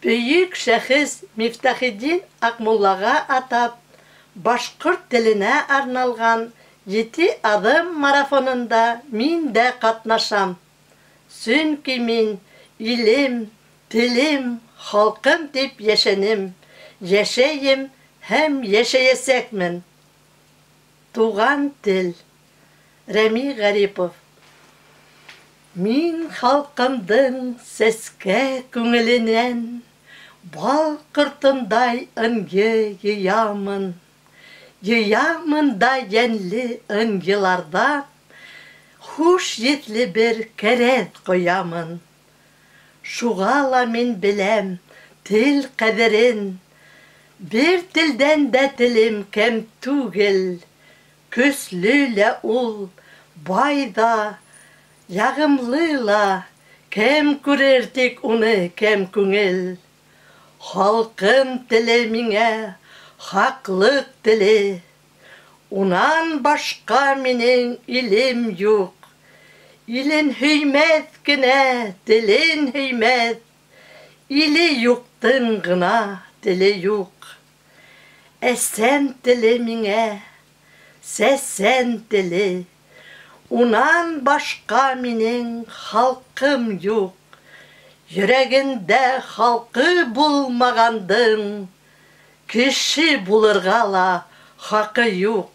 Бөйөк шәхес Мифтахетдин Аҡмуллаға атап, башҡорт теленә арналған Ете аҙым марафонында мин дә ҡатнашам. Сөнки мин илем, телем, халҡым тип йәшәнем, йәшәйем һәм йәшәйәсәкмен. Туған тел. Рәми Ғарипов. Мин халҡымдың сәскә күңеленән бал ҡортондай ынйы йыямын. Йыямын да йәнле ынйыларҙан хуш еҫле бер кәрәҙ ҡоямын. Шуға ла мин беләм тел ҡәҙерен, бер телдән дә телем кәм түгел. Көслө лә ул, бай ҙа, яғымлы ла, кем күрер тик уны кәм күңел. Халҡым теле миңә хаҡлыҡ теле, унан башҡа минең илем юҡ. Илен һөймәҫ кенә телен һөймәҫ, иле юҡтың ғына теле юҡ. Әсәм теле миңә сәсән теле, унан башҡа минең халҡым юҡ. Йөрәгендә халҡы булмағандың кеше булырға ла хаҡы юҡ.